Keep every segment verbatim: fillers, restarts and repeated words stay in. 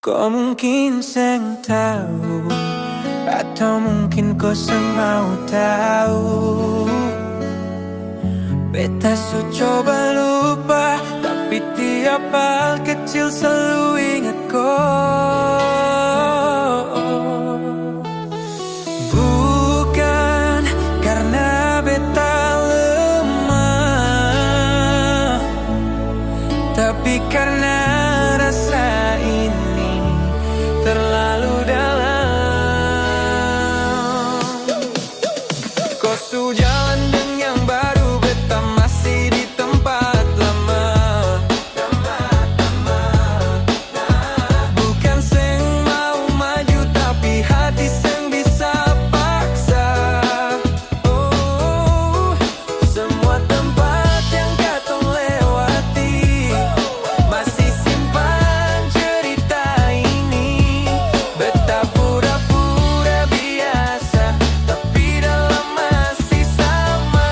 Ko mungkin seng tau, atau mungkin ko seng mau tau. Beta su coba lupa, tapi tiap hal kecil selalu ingat ko. Bukan karna beta lemah, tapi karna rasa ini terlalu dalam. Ko su jalan deng yang baru, beta masih di tempat lama. Bukan seng mau maju, tapi hati seng bisa paksa. Oh, semua tempat yang katong lewati masih simpan cerita ini. Beta pura-pura biasa, tapi dalam masih sama.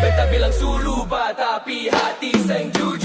Beta bilang su lupa, tapi hati seng jujur.